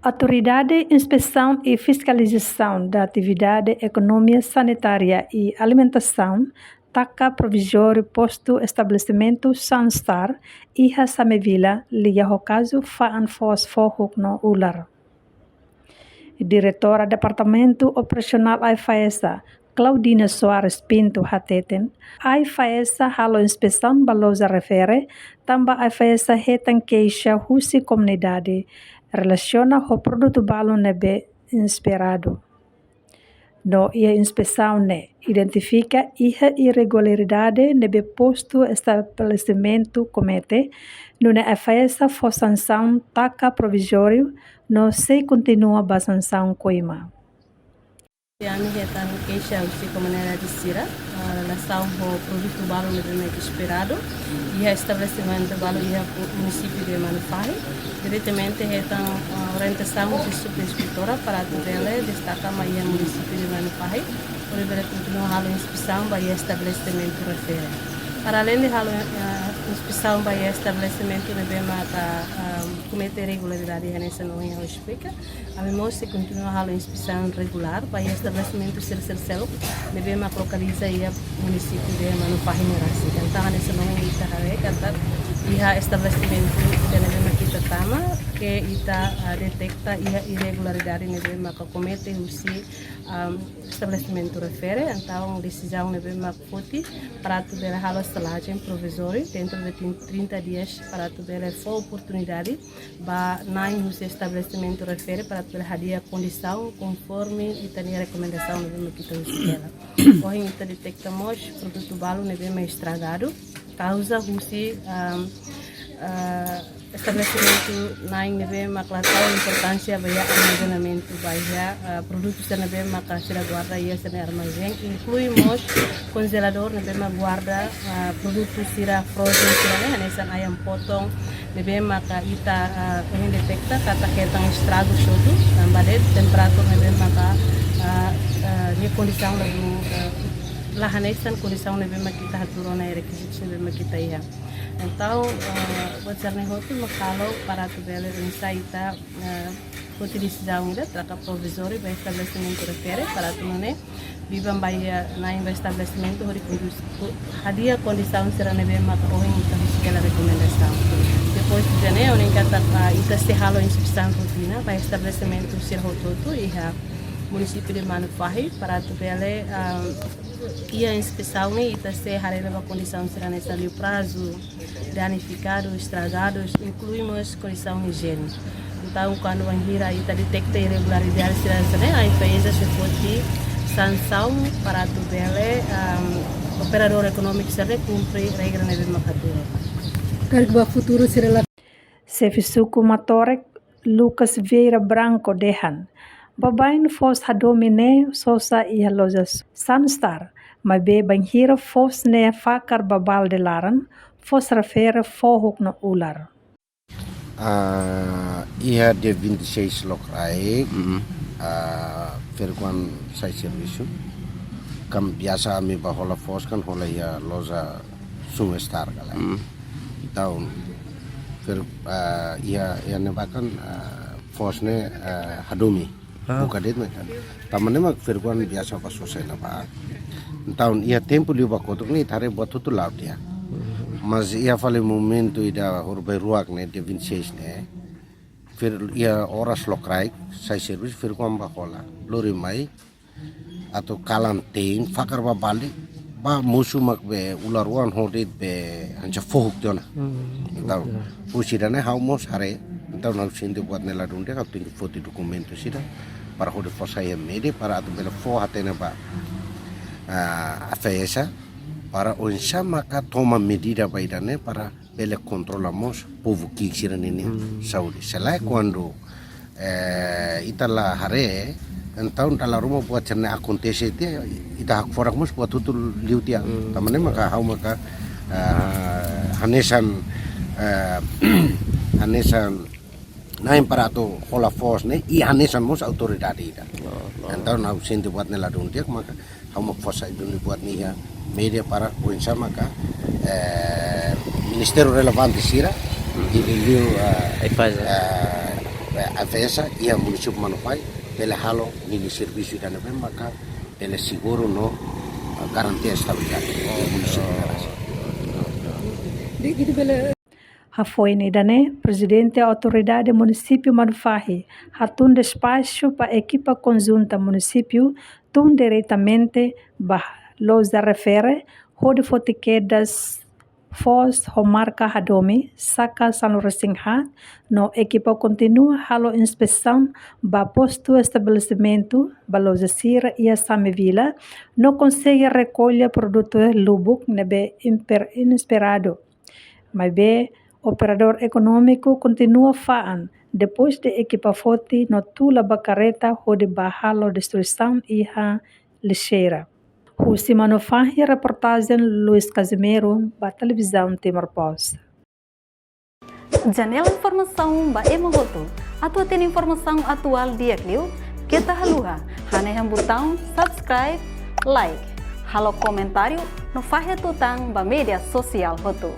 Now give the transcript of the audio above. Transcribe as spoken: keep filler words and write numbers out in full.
Autoridade Inspesaun i Fiskalizasaun da Atividade Ekonomia Sanitária i Alimentasaun taka provizóriu postu estabelesimentu Sunstar iha Samevila, liga ho kazu fa'an foos fohuk no ular. Diretora Departamentu Operasionál AIFAESA, Claudina Soares Pinto hateten, AIFAESA halo inspesaun ba loja refere, tanba AIFAESA hetan keixa husi komunidade relasiona ho produtu balu ne'ebé insperadu. No iha inspesaun ne'e identifika iha irregularidade ne'ebé postu estabelesimentu komete, nune'e AIFAESA fó sansaun taka provizóriu no sei kontinua ba sansaun koima. Ami hetan keixa husi komunidade sira, ah, relasaun ho produtu balu ne'ebé mak insperadu iha estabelesimentu balu iha munisípiu de Manufahi. Diretamente hetan, ah, orientasaun husi subinspetora para atu bele destaka mai iha munisípiu de Manufahi, hodi bele kontinua halo inspesaun ba iha estabelesimentu refere. Para além de halo, ah, inspesaun ba iha estabelesimentu ne'ebé maka, ah, komete irregularidade hanesan ohin ha'u esplika, ami mós sei kontinua halo inspesaun regulár ba iha estabelesimentu sira seluk ne'ebé mak lokaliza iha munisípiu de Manufahi ne'e rasik. Entaun hanesan ohin ita haree katak iha estabelesimentu ida ne'ebé mak ita tama ke ita, ah, detekta iha irregularidade ne'ebé maka komete husi, ah, estabelesimentu refere, entaun desizaun ne'ebé mak foti para atu bele halo selajen provizóriu dentro de tin-, trinta dias para atu bele fó oportunidade ba na'in husi estabelesimentu refere para atu bele hadi'a kondisaun konforme ita-nia rekomendasaun ne'ebé mak ita husu hela. Ohin ita detekta mós produtu balu ne'ebé mak estragadu, kauza husi, ah, ah, estabelesimentu na'in ne'ebé mak la tau importánsia ba iha armazenamentu ba iha, ah, produtu sira ne'ebé maka sira guarda iha sira-nia armazén, inklui mós konjeladór ne'ebé mak guarda, ah, produtu sira frozen sira ne'e, hanesan ayam potong ne'ebé maka ita, ah, ohin detekta katak hetan estragu hotu, tanba de'it temperatura ne'ebé maka, ah, ah, nia kondisaun ladún, ah, la hanesan kondisaun ne'ebé mak ita hatuur ona iha rekizitus ne'ebé mak ita iha. Entaun, ah, buat sira-ne'e hotu mak halo para atu bele oinsá ita, ah, foti desizaun ida taka provizóriu ba estabelesimentu refere para atu nune'e biban ba iha na'in ba estabelesimentu hodi kondus-, ku-, hadi'a kondisaun sira ne'ebé maka ohin ita husu hela rekomendasaun. Depois de ne'e, ohin katak ita sei halo inspesaun rotina ba estabelesimentu sira hotu-hotu iha munisípiu de Manufahi para atu bele, ah, iha inspesaun ne'e ita sei haree ba kondisaun sira hanesan liu prazu, danifikadu, estragadu, inklui mós kondisaun ijiene. Entaun, kuandu bainhira ita detekta irregularidade sira hanesan ne'e, AIFAESA sei foti sansaun para atu bele, ah, operadór ekonómiku sira kumpre regra ne'ebé mak hatuur. Karik ba futuru sira la Xefe suku Matorek, Lucas Vieira Branco dehan, baibain foos hadomi ne'e sosa iha loja Sunstar, maibé bainhira foos ne'e fakar ba balde laran, foos refere fohuk no ular. Ah, iha dia vinte e seis lokraik, Mm. ah, ferik-oan sai servisu. Kan biasa ami bá hola foos kan hola iha loja Sunstar ka lae. Mm. Entaun, ferik, ah, iha, iha ne'ebá kan, ah, foos ne'e, ah, hadomi. Ah. Buka de'it mak kan. Tanba ne'e mak ferik-oan biasa bá sosa iha-ne'ebá. Entaun, iha tempu liubá kotuk ne'e ita haree buat hotu la'o di'ak. Mm. Mas iha fali momentu ida horubairuak ne'e, dia vinte e seis ne'e. Ferik, iha oras lokraik, sai servisu, ferik-oan bá hola. Lori mai, atu kalan te'in, fakar ba balde, bá mosu mak be ular-oan ho de'it be hanesan fohuk tiha ona. Hmm, entaun, oke. Husi ida-ne'e ha'u mós haree, entaun ha'u sente buat ne'e ladún di'ak, ha'u tenke foti dokumentu sira, para hodi fó sai iha média, para atu bele fó hatene ba, ah, AIFAESA, para oinsá maka toma medida ba ida-ne'e, para bele kontrola mós povu ki'ik sira-nia, Hmm. saúde. Se lae kuandu, eh, ita la haree, entaun dala ruma buat sira-ne'e akontese tiha, ita hakfodak mós buat hotu liu tiha. Hmm. Tanba ne'e maka ha'u maka, eh, hanesan, eh, hanesan na'in para atu hola foos ne'e, i hanesan mós autoridade ida. Oh, oh. Entaun ha'u sente buat ne'e ladún di'ak maka ha'u mak fó sai duni buat ne'e iha média para oinsá maka, eh, ministériu relevante sira, Hmm. i liuliu, eh, AIFAESA. eh, eh, AVESA iha munisípiu Manufahi bele halo ninia servisu ida ne'ebé maka bele seguru no, ah, garantia estabilidade iha munisípiu nia rain. Hafoin ida-ne'e, Prezidente Autoridade Munisípiu Manufahi hatun despaxu ba ekipa konjunta munisípiu tun diretamente ba loja refere hodi foti kedas foos ho marka hadomi, saka sanulu-resin-haat, no ekipa kontinua halo inspesaun ba postu estabelesimentu, ba loja sira iha Same Vila, no konsege rekolla produtu lubuk ne'ebé imper-, inesperadu. Maibé, operadór ekonómiku kontinua fa'an, depois de ekipa foti no tula ba karreta hodi bá halo destruisaun iha lixeira. Husi Manufahi, reportajen Luis Casimiro ba Televizaun Timor Post. Janela informasaun ba ema hotu. Atu hatene informasaun atuál di'ak liu, keta haluha hanehan butaun subscribe, like, halo komentáriu no fahe tutan ba média sosiál hotu.